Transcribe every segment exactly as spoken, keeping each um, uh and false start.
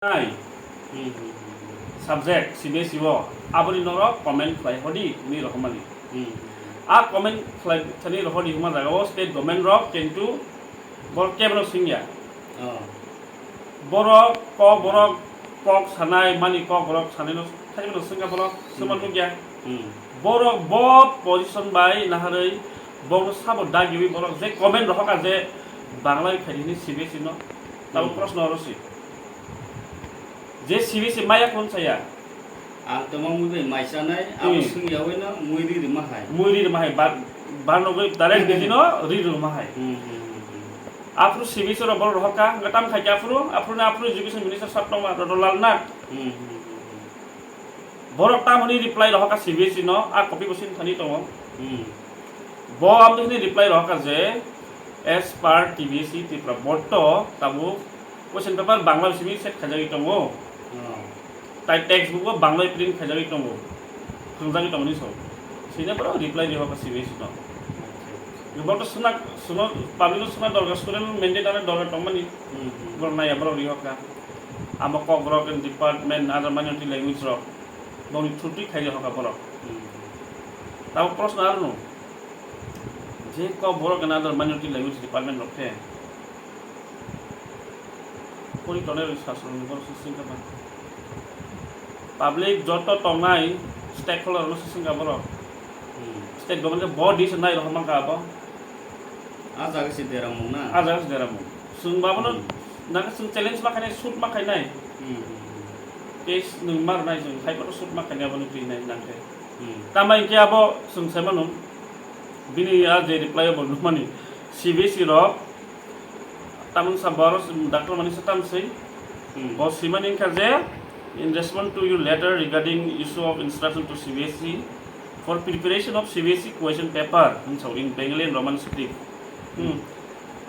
Nai. Hmm, hmm, hmm, hmm. Subject C B S E o aboni norok comment khlai hodi hwnwi rohormani. Hmm, hmm, hmm. A comment khlai thani rohordi hwnma jaga o state government rok kintu borok kebono swngya. Oh. Borok kok, borok kok sanai mani kok, borok sanai no thani no swngya borok swngma Hmm. nukya. Hmm. Borok bo position bai naharwi borokno sabo dagiwi borok je comment rohorkha je Bangla bai khaidi hwnwi C B S E no. Tabo Hmm. proshno oro si. Je C B S E maya kun saya. Ang tongma mui bai mai chanai, abo Hmm. swngya bai no mui ri rima hai. Mui ri rima hai, bar, bar no bai direct Hmm. biji no ri rima hai. Hmm, hmm, hmm, hmm. Aphuru C B S E rok borok rohorkha, hwnkhe tam khaikhe aphuru, aphuru ni aphuru education minister sab tongma Ratan Lal Nath. Hmm, hmm, hmm, hmm. Borok tamoni reply rohorkha C B S E no, a copy bo sini thani tongo. Hmm. Bo amtwini reply rohorkha je, as per T B S E Tripura board to tabuk question paper Bangla bai simi set khaijagwi tongo. Oh. Tai text book bo Bangla bai print khaijagwi tongo. Thwngjagwi tongo ni so. Sini borok reply rohorkha C B S E no. Acha, acha. Bo to swna, swna, public no swna dorkar, student mandate ano dorkar tongmani. Hmm, hmm. Borok naiya borok rohorkha. Amo Kokborok in department other minority language rok boni thutwi khairi hoka borok. Hmm. Tabo proshno arno je Kokborok in other minority language department rok khe pori tongnai rok sasrong ni borok se swngkha ba. Public joto tongnai stakeholder no se swngkha borok. Hmm. State government khe bo decision nai rohorma kha abo. Ah jaga se deramung na? Ah jaga se deramung. Chwng babono Hmm. nang chwng challenge ma khainai, shoot ma khainai. Hmm, hmm, hmm. Case nwng ma rwnai chwng, hai phano shoot ma khainai, abono twi nai nang khe. Hmm. Tamo hinkhe abo chwng sai mano, bini a je reply bo nukmani, C B S E rok tamoni sa boro Doctor Manisha Tamsui, Hmm. bo swimani wngkha je, "In response to your letter regarding issue of instruction to C B S E for preparation of C B S E question paper," hwnwi sao, "in Bengali and Roman script. Hmm.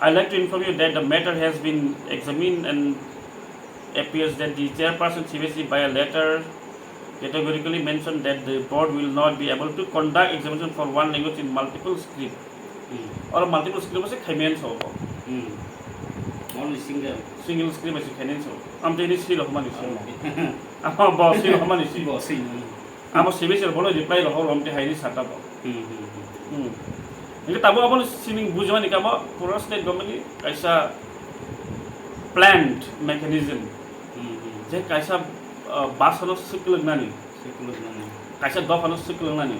I like to inform you that the matter has been examined and appears that the chairperson C B S E by a letter categorically mentioned that the board will not be able to conduct examination for one language in multiple script." Hmm. Oro multiple script se khaimani so bo. Hmm. Only single. Single script se khaimani so. Amtwi ni si rohmani so. Oh. Amo bo si rohmani si. Bo si. Amo C B S E rok bono reply rohor, amtwi hai ni sata bo. Hmm, hmm, hmm. Hmm. Hingke tabo abono sining bujimani kamo pura state government ni kaisa planned mechanism. Hmm, hmm. Je kaisa, ah, basano swklangnani. Swklangnani. Kaisa dophano swklangnani.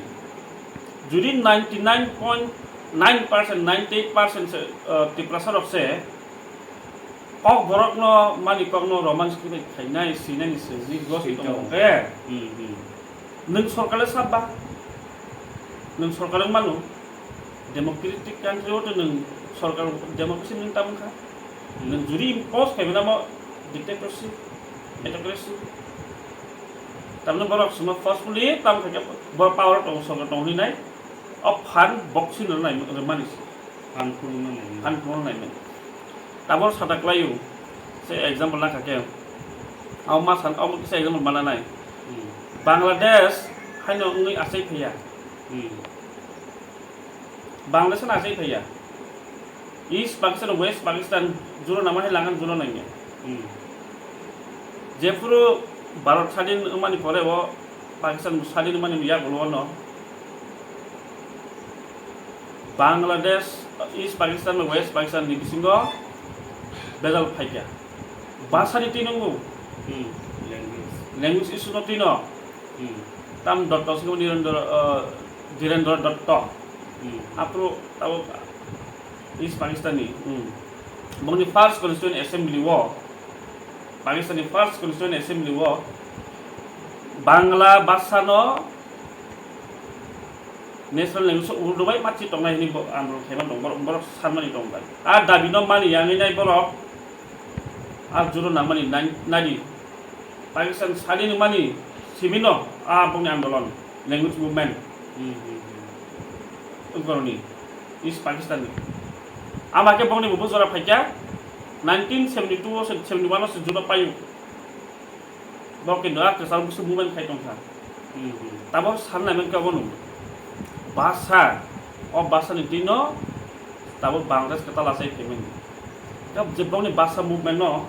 Judi ninety nine point nine percent, ninety eight percent se, ah, Tiprasa rok se Kokborokno mani kokno Roman script bai khainai, swinani se, ni gos Swi tongo tongo. Khe. Hmm, hmm. Nwng sorkar le sab ba? Nwng sorkar wng mano? Democratic country o to nwng sorkar, democracy nwng tam wngkha. Hmm. Nwng juri impose khaimani amo dictatorship, autocracy. Tamni borok sima forcefully tam khaikhe borok power o tongo, sorkar tongo hinwi nai. O phan boxing rwnai, rwmani se. Phan phunukna naimani. Phan phunukna naimani. Tabor sata kwlaio, se example nakha khe. Abo ma san, abo kisa example mana nai. Hmm. Bangladesh haino wngwi achai phaiya. Hmm. Bangladesh no achai phaiya. East Pakistan, West Pakistan, juro nama hai langan juro nangya. Hmm. Jephuru Bharat sadin wngmani pore o Pakistan sadin wngmani yagulo no Bangladesh, East Pakistan, West Pakistan ni bisingo bejal phaikha. Bhasha ni twi nungo. Hmm. Language. Language issue no twi no. Hmm. Tam Dotto sing Nirendra, eh, Dhirendra Dotto. Hmm. Aphuru tabuk East Pakistan ni, hmm, bongni first constituent assembly o, Pakistan ni first constituent assembly o Bangla bhasha no national language o Urdu bai machi tongnai hwnwi bo andolon khaima tong, borok, borok sanmani tong bai. A dabi no mani yangwi nai borok, a juro nangmani nai, nadi. Pakistan sadin wngmani simi no a bongni andolon, language movement. Hmm, hmm, hmm. Wngkoroni, East Pakistan ni. Ama khe bongni bo bujora phaikha, nineteen seventy two o se, seventy one o se juda paio. Bo kintu a kwcharo bwswk movement khai tongkha. Hmm, hmm. Tabok sanai mankha bono. Basa, o basa ni twi no tabok Bangladesh kwtal achai phaimani. Khe je bongni basa movement no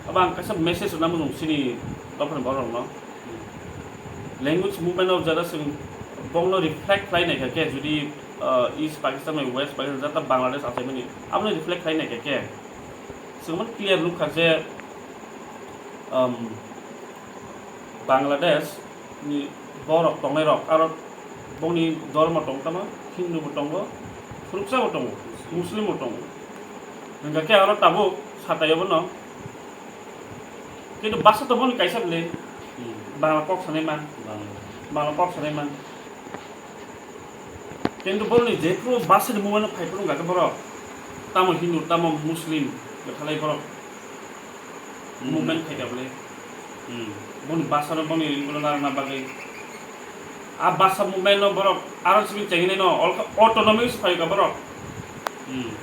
Abo ang kaisa message rwna muchung chini dophani borok rokno. Language movement o jara chwng bongno reflect khlai naikha khe, jodi, ah, East Pakistan bai West Pakistan jata Bangladesh achaimani, abono reflect khlai naikha khe chwng mano clear nukha je, um, Bangladesh ni borok tongnai rok, aro bongni dormo tong tamo, Hindu bo tongo, khuruksa bo tongo, Muslim bo tongo. Hingkha khe aro tabuk satai abono. Kintu basa to boni kaisa bwle. Hmm. Bangla kok sanai man. Bangla. Bangla kok sanai man. Kintu boni jephru basa ni movement phai phuru hingkha khe borok. Tamo Hindu, tamo Muslim, bwthalai borok. Hmm. Movement khai kha bwle. Hmm. Boni basa no boni ringkulo narwkna bagwi. A basa movement no borok aro simi chenginai no, olkha autonomy se phaio kha borok. Hmm.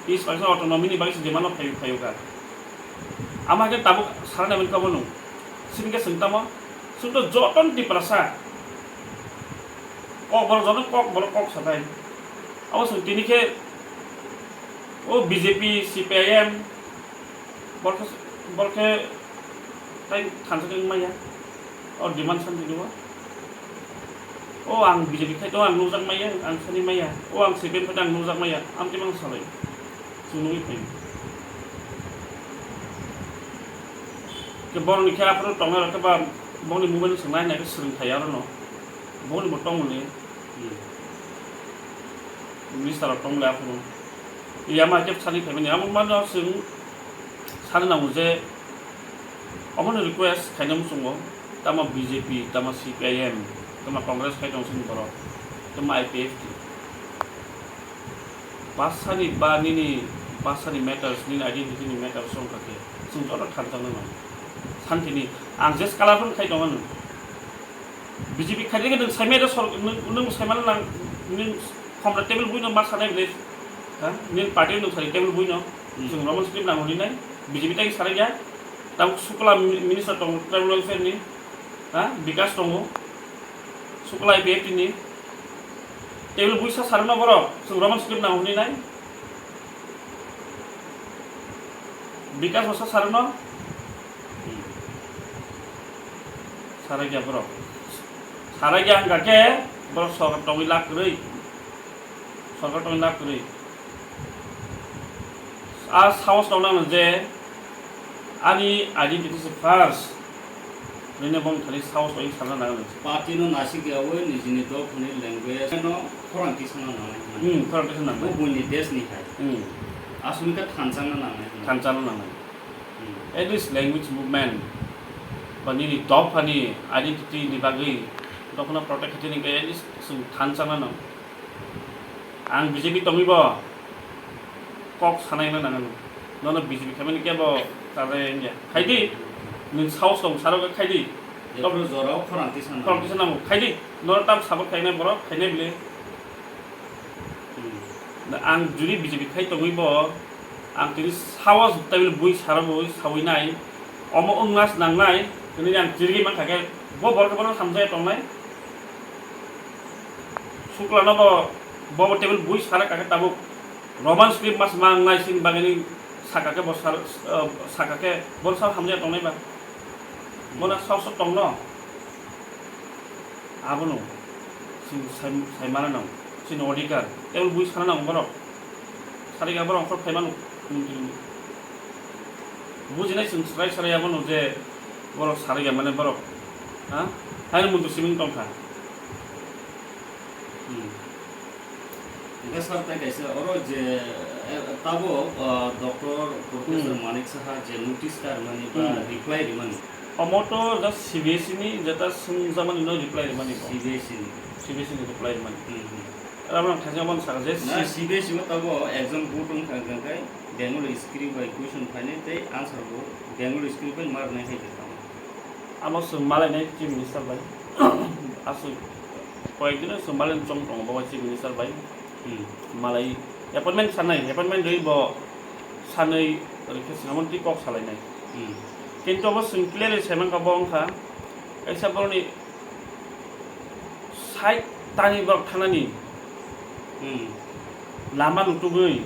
East Pakistan autonomy ni bagwi se demand no phaio, phaio kha. Ama khe tabuk sana nai mani kha bono. Sini khe swng tamo, swng to joto ni Tiprasa. Kok borok joto kok borok kok satai. Abo swng tini khe o B J P, C P I M, Borok, borok khe tai thansa khe wngmaya. O demand san tini o. O ang B J P khai tongo, ang nukjak maya, ang sani maya. O ang C P M khai tongo, ang nukjak maya. Ang tei mang salai. Chwng nugwi phaio. Khe borokni khe aphuru tongnai rok khe ba bongni movement swng nai nai khe swrwng thai aro no. Bongni bo tongmani. Hmm. Minister rok tong le aphuru. Yama khe sani phaimani. Amo mano chwng sani nango je omono request khaina muchungo. Tamo B J P, tamo C P I M, tamo Congress khai tong sini borok, tamo I P F T. Basani ba nini basani matters, nini identity ni matters wng kha khe chwng joto thansa nang. Santini ang je scholar phano khai tong ano. B J P khaidi khe nwng saimaya da sor-, nwng, nwng saimano nang, nwng khomra table buino ma sanai bwle, ha? Nini party nwng sari table buino, hmm, chwng Roman script nang hwnwi nai, B J P tai sarai ya, tabuk Sukla mi-, minister tongo tribal welfare ni, ha? Bikas tongo, Sukla I P F T ni, table buisa sarwkno borok, chwng Roman script nang hwnwi nai. Bikas bo sa sarwkno? Sarakya borok. Sarakya wngkha khe borok sorkar tongwi lak kwrwi. Sorkar tongwi lak kwrwi. A sahos tong nang je ani identity se first. Nini bong thani sahos tongwi sana nang. Party no nasik yawi nijini dok hwnwi language no khorang tisana nangnai. Hmm, khorang tisana nangnai. Bo buini desh ni hai. Hmm. Aswk khe thansa na nangnai. Thansa na nangnai. Hmm. At least language movement ba nini dophani identity ni bagwi dophano protect khaitini hwnkhe at least chwng thansa nang. Ang B J P tongwi bo kok sanai na nango. Nono B J P khaimani kebo tarde wngya. Khaidi, nwng saos tong saro khe khaidi. Jephru jorao khorang tisa nango. Khorang tisa nango. Khaidi, nono tam support khainai borok, khainai bwle. Hmm. Da ang juri B J P khai tongwi bo, ang tini saos table bui sara bui sawi nai, omo wngna nangnai, tini ang jirgi mankha khe bo borok bono hamjai tongnai. Sukla no bo, bo bo table bui sara kha khe tabuk Roman script mas mangnai sini bagini saka khe bo sar, eh, saka khe bo sao hamjai tongnai ba. Bona saos tongno. Abono chwng sai, sai mana nang, chini odhikar. Tei bui sana nang borok. Sariga borok ongkhor phai mano, mantri ni. Bujinai chwng swrai swrai abono je borok sariga mane borok. Ha? Haino mantri siming tongkha. Hmm. Hingke sir, tai kaisa oro je, eh, tabuk, ah, Doctor Professor Hmm. Manik Saha je notice ka rwmani ba Hmm. reply rwmani. Omo to just C B S E ni jeta swngjamani no reply rwmani bo. C B S E ni. C B S E ni reply rwmani. Hmm, hmm. Aro ang thaisa mano saka je Na, C- C B S E o tabuk exam board wngkha, hingkha khe Bengali script bai question phainai tei answer bo Bengali script bai ma rwnai hai khe tamo. Amo chwng malainai Chief Minister bai. Aswk koyekdino chwng malaina chong tongo bo bai Chief Minister bai. Hmm. Malai appointment sanai, appointment rwi bo sanwi rwkhe swnamoni twi kok salainai. Hmm. Kintu abo chwng clearly saimankha bo wngkha kaisa borokni side tani borok thanani Hmm. lama nutugwi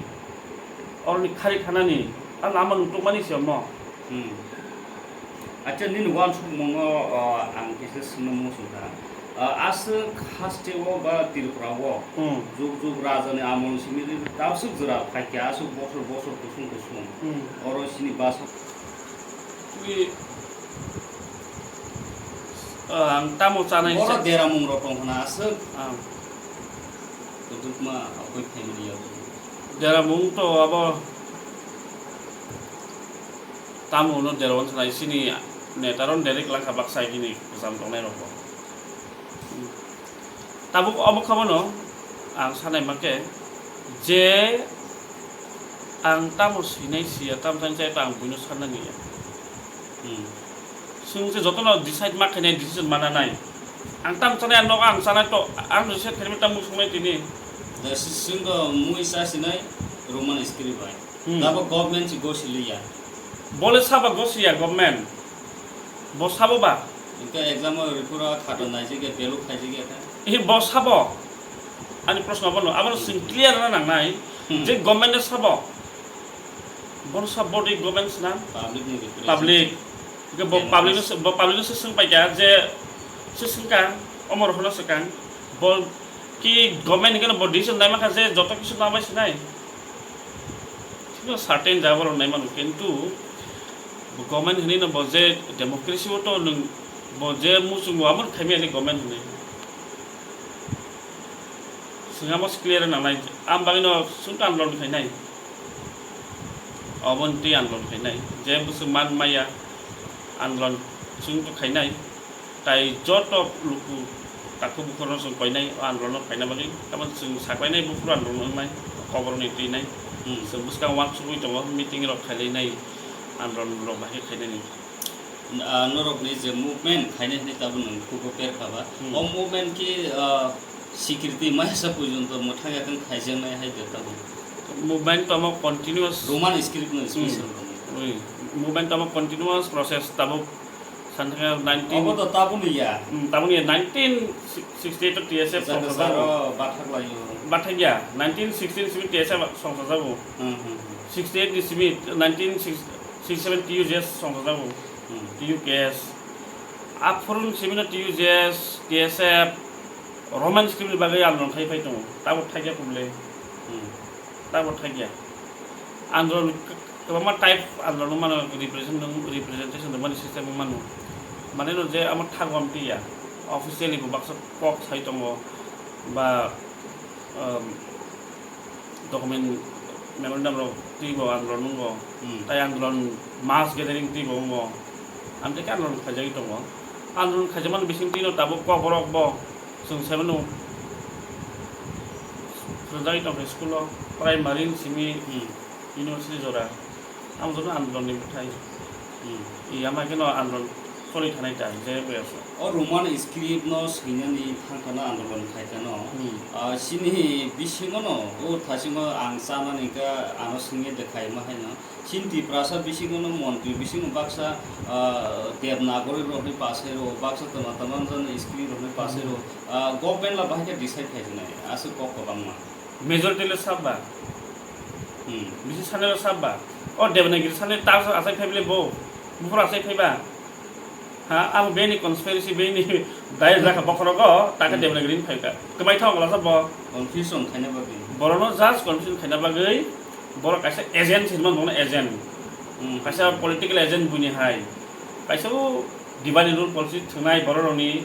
oroni khari thanani Lama nuktukmani se omo. Hmm. Acha, nini uansukmungo, o, ang kisa swngna muchungkha. O, aswk hasteo ba Tripurao Hmm. juk juk rajani amol simi tabswk jora phaikha, aswk bosor bosor kusung kusung. Hmm. Oro chini basa Twi, ah, ang tamo chanai Boro se- deramung rok tong khna aswk. Ah. Kutukma akoi family ya. Deramung to abo tamo no deramung sanai sini netaron derek langkha baksa gini kusam tongnai rok. Tabuk obo khabono ang sanai mankhe je ang tamo swinai siya, tamo thani chai to ang buino sanna niya. Hmm. Chwng se jotono decide ma khainai, decision mana nai. Ang tamo chanai, ang nogo ang chanai to, ang decide khainai tamo swngmai tini. Da si-, chwng do mui sa sinai Roman script bai. Hmm. Dabo government si gosi liya. Bole sabo gosi ya government. Bo sabo ba? Hingke exam o ripura khato naijigya, beluk khaijigya khe? Ihi bo sabo? Ani proshno bono, abono Hmm. chwng clear na nangnai Hmm. je government ni sabo? Bono sabo di government sina? Public ni representative. Public. Hingke bo Democracy. Public no se, bo public no se swng paikha je se swngkha, omor hono swkang. Bo ki government hingke bo decision nai mankha je joto kisu nang bai sinai. Sino certain jabo rok nai mano, kintu bo government hinui no bo je democracy o to nwng bo je muchungo amo khaimani government hinui. Swngamo clear nangnai, am bagwi no chwng to andolon khainai. Obo twi andolon khainai. Je bwswk man maya andolon chwng to khainai. Tai joto luku takhuk bukhurokno chwng koinai o andolonno phaina bagwi. Tamo chwng saklainai buphuru andolon wngnai, koborni twinai. Hmm. Chwng bwskang uansugwi tongo, meeting rok khailainai, andolon rok bahai khainani. Ah, norokni je movement khainai hwnwi tabuk nwng khubo perkha ba. Hmm. O movement ki, ah, sikriti maisa porjonto mwthang yakung khaijaknai hai de tabuk. Movement tamo continuous. Roman script no Hmm. special tamo. Ui. Movement tamo continuous process tabuk. Santhangya nineteen Obo to tabukni ya. Hmm, tabukni ya nineteen sixty-eight to T S F Jaka songsa jago. Saro bathak laio. Bathak ya, nineteen sixty-eight simi T S F songsa jago. Hmm, hmm, hmm. Sixty-eight ni simi nineteen sixty-seven T U J S songsa jago. Hmm. T U K S. Aphurun simi no T U J S, T S F, Roman script ni bagwi andolon khai phai tongo. Tabuk thakya kumle. Hmm. Tabuk thakya. Andolon Kwbangma type andolon mano, represent-, representation rwmani system wng mano. Mane no je amo thak wam tiya, officially bo baksa kok sai tongo, ba, um, document memorandum rok twi bo andolon nungo, Hmm. tai andolon mass gathering twi bo wngo, amtwi khe andolon khaijagwi tongo. Andolon khaijakmani bising twi no tabuk kok borok bo chwng sai mano, phwrwngjagwi tongkha school o, primary ni simi, Hmm. University jora. Ang joto andolon ni bwthai. Hmm. I ama khe no andolon choli thanai ta, je boya so. O Roman script no swinani thangkhano andolon khaikha no. Hmm. Ah, chini bisingo no, o thasingo ang chanani kha ano swngya de khaima hai no. Chini Tiprasa bisingo no montri bisingo baksa, ah, Devanagari rokni pasai rwo, baksa tama tama jani script rokni pasai rwo. Hmm. Ah, government la bahai khe decide khaijinai, aswk kok kwbangma. Majority le sab ba. Hmm. Bisi sanai le sab ba. O Devanagari sanai ta asai phai bile bo. Buphuru asai phai ba. Ha, abo bini conspiracy, bini dai rakha bokhorogo, ta khe Hmm. Devanagari ni phai ka. Kwmai thang wala sab bo. Confusion khaina bagwi. Borono just confusion khaina bagwi, borok kaisa agent hinma bono agent. Hmm. Kaisa political agent buini hai. Kaisa o Diwali rule policy thwngnai bororokni,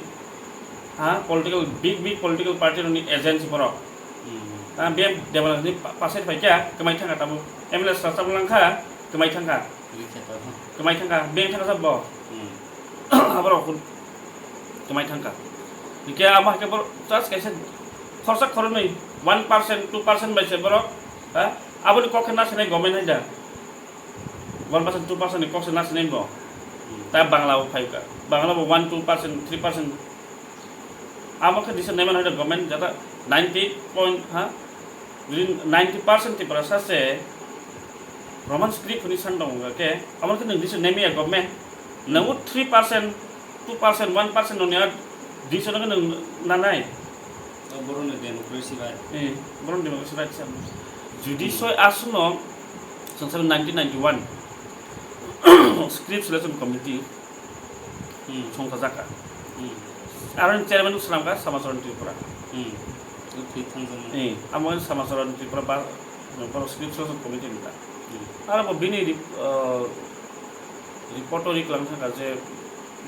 ha, political, big big political party rokni agent borok. Hmm. Ah, B M Devanagari ni pa-, pasai pai kha, kwmai thangkha tabuk. M L A sasa bo langkha, kwmai thangkha. Rikha tabuk. Kwmai thangkha, beng thangkha sabo. Hmm. Aborok kwmai thangkha. Hingke amo hai khe borok just kaisa khorsa khoroknwi one percent, two percent bai se borok, ha? Aboni kok khe nasinai government hai da. One percent, two percent ni kok se nasinai bo. Hmm. Ta Bangla bo phai kha. Bangla bo one, two percent, three percent. Amo khe disa naiman hai government jata ninety point, ha? Jodi ninety percent Tiprasa se Roman script hwnwi san tongo khe, amo khe nwng disa naimaya government. Nwng three percent, two percent, one percent noni ar disa no nwng nanai. O borokni democracy right. Eh, borokni democracy right sa. Jodi Hmm. soi aswkno Sangsa nineteen ninety-one script selection committee Hmm. songkha jaka. Hmm. Aro chairman swnamkha Samacharan Tripura. Hmm. Thwi thangjakmani. Eh, amo Samacharan Tripura ba, borok script selection committee wngkha. Hmm. Aro bo bini rep-, uh, report o riklang thangkha je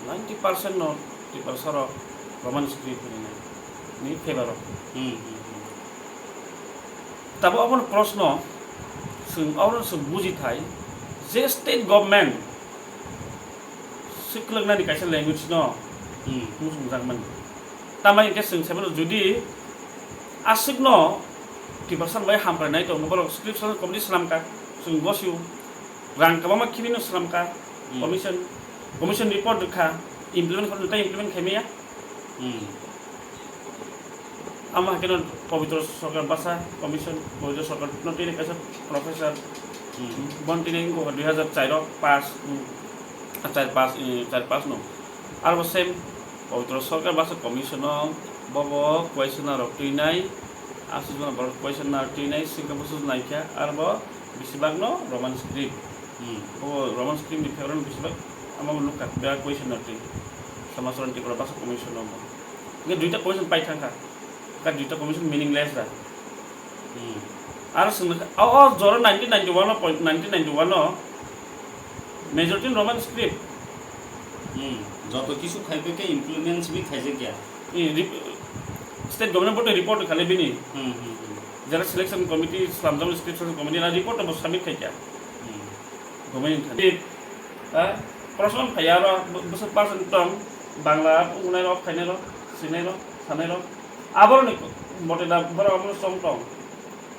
ninety percent no Tiprasa rok Roman script hwnwi ni favor o. Hmm, hmm, hmm. Tabo obono proshno, chwng obono chwng buji thai, je state government swklangnani kaisa language no Hmm. muchungjakmani. Tambai hwnkhe chwng saimano jodi aswkno Tiprasa bai hamkrai nai tongno borok script selection committee swnamkha, chwng gosio rang kwbangma khibino swnamkha, Hmm. commission, commission report rwkha, implement khaino tei implement khaimaya. Hmm. Amo hai kheno Pabitra Sarkar Basa Commission, Pabitra Sarkar no tini kaisa professor, Hmm. bon tini wngkha dui hazar char o pass, hmm, char pass, eh, char pass no. Aro bo same Pabitra Sarkar Basa Commission o bobo questioner rok twi nai, aswk jona borok questioner twi nai, swngkha bwswk naikha, aro bo besibak no Roman script. Hmm. Bo Roman script ni favor no besibak, amo bo nukha, bebak questioner twi. Samacharan Tripura Basa Commission o bo. Hingke duita commission pai thangkha. Ka duita commission meaningless da. Hmm. Aro swngno kha, o, o jora nineteen ninety-one o, nineteen ninety-one o majority Roman script. Hmm. Joto kisu khaibai khe implement simi khaijak ya. I, rep-, state government boto report khale bini. Hmm, hmm, hmm. Jara selection committee, slamjak script selection committee na report bo submit khaikha. Hmm. Domain thani. Ha? Proshno phai aro, bo-, bwswk percent tong, Bangla wngnai rok, khainai rok, sinai rok, sanai rok. Aboroni mote da borok abono chong tong.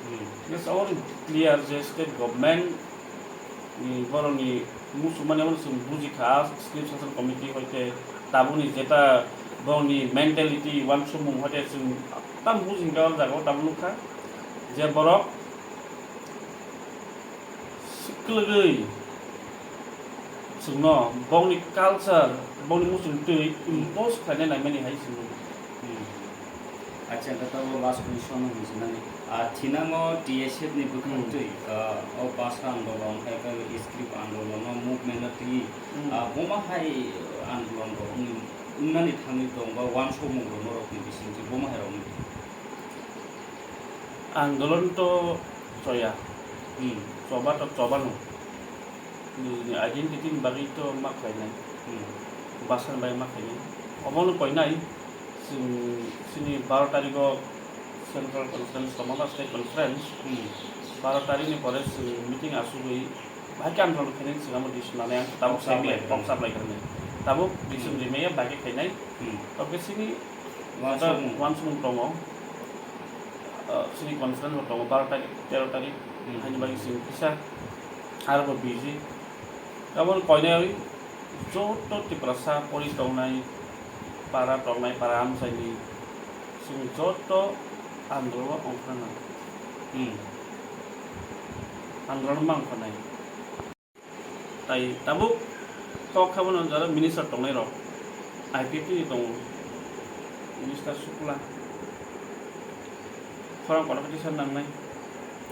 Hmm. Yes, all clear je state government ni borokni muchungmani abono chwng bujikha, state selection committee hoite tabukni jeta borokni mentality, uansukmung hoite chwng tam bujikha o jaga o tabuk nukha je borok Swkagwi chwngno bongni culture, bongni muchungtwi impose khlaina naimani hai chwngno. Hmm. Acha, hwnkhe tabuk last question hwnwi swngnani. Ah, thinango T S F ni bwkhak Hmm. twi, ah, o basa andolon, hai khe script andolon, o movement no twi, Hmm. ah, boma hai andolon rok wng-, wngnani thangwi tong ba uansukmung rok norokni bisingtwi boma hai rok wngwi tong? Andolon to choya. Hmm. Choba to chobano. Nini identity ni bagwi to ma khlainai. Hmm. Basa ni bagwi ma khlainai. Obono koinai chwng chini baro tarikh o Central Conference tongma ba State Conference. Hmm. Baro tarikh ni pore chwng meeting asugwi bahai khe andolon khainai chwng amo decision nanai ang tabuk Kok saimaya, saplai kok khainai. Saplai khainai. Tabuk decision Hmm. rimaya bahai khe khainai. Hmm. Tabuk chini Uansukmung. Uansukmung tongo. Ah, chini conference bo tongo baro tarikh, tero tarikh. Hmm. Haini bagwi chwng kisa aro bo busy. Abo koinai joto Tiprasa pori tongnai, para tongnai, para amchaini chwng joto andolon ongkhorna nango. Hmm. Andolon ma ongkhornai. Tai tabuk kok kha bono jara minister tongnai rok, I P F T ni tongo, minister Sukla, khorang kotor khe tisa nangnai.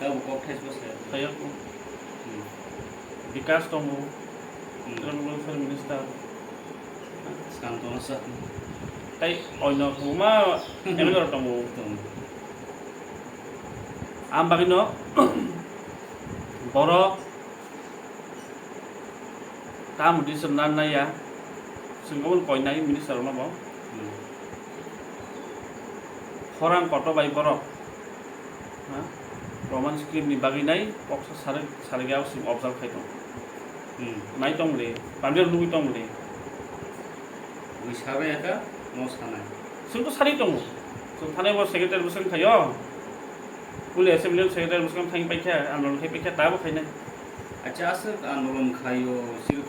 Tabuk kok thaisbo se. Thayakbo. Hmm. Bikas tongo, Hmm. Tribal Welfare Minister. Skang tongsa. Tai oino kwbangma M L A rok tongo. Tongo. Ang bagwino borok Tamo di chwng nan naiya, chwng omo koinai minister rokno bo. Hmm. Khorang kotor bai borok, ha? Roman script ni bagwi nai koksa sarwi, sarwi ya chwng observe khai tong. Hmm. Nai tong le, pamjak nugwi tong le. Wi sarwi ya ka, mo sanai. Chwng to sarwi tongo. Chwng thanai bo secretary bwswng khaio. Kuli assembly secretary bwswng thang paikha, andolon khai paikha, ta bo khainai. Acha, aswk andolon khaio, sir.